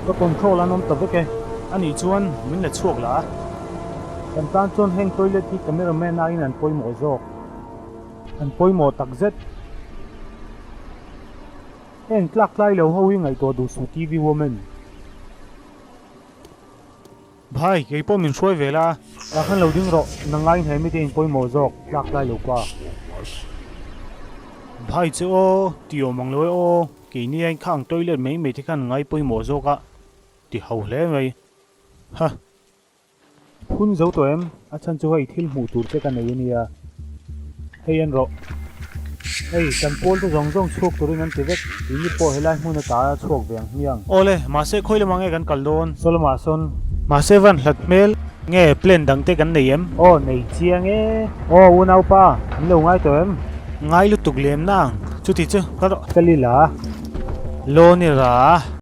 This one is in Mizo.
Ka control an awm ta vek e. Anih chuan min la chhuak la a. Kan tan chuan heng toilet hi cameraman aiin an pawimawh zawk. An pawimawh takzet. Heng tlak tlai lo ho hi ngaihtuah duh suh TV woman. Bhai, kei pawh min hruai ve la. Tah khan lo ding rawh, nang aiin he mite in pawimawh zawk, tlak tlai lo pa. Bhai che aw, ti awm ang lo e aw, keini aiin kha ang toilet mai mai te khan ngai pawimawh zawk a, ti ho hle mai. Ha. Phun zo tawh em? A chhan chu hei thil hmuh tur che ka nei a nia. Hei en rawh. Hei, kan pawl te zawng zawng chhuak turin an ti vek. Tini pawh helai hmun ata a chhuak ve ang hmiang. Awle, mahse khawi lamah nge kan kal dawn? Saw lamah sawn. Mahse van hlat hmel nge plan dang te kan nei em? Aw, nei chiang e. Aw, unaupa, min lo ngai tawh em? Ngai lutuk lem nang. Chuti chu, kal rawh. Ka lila. Law ni ra.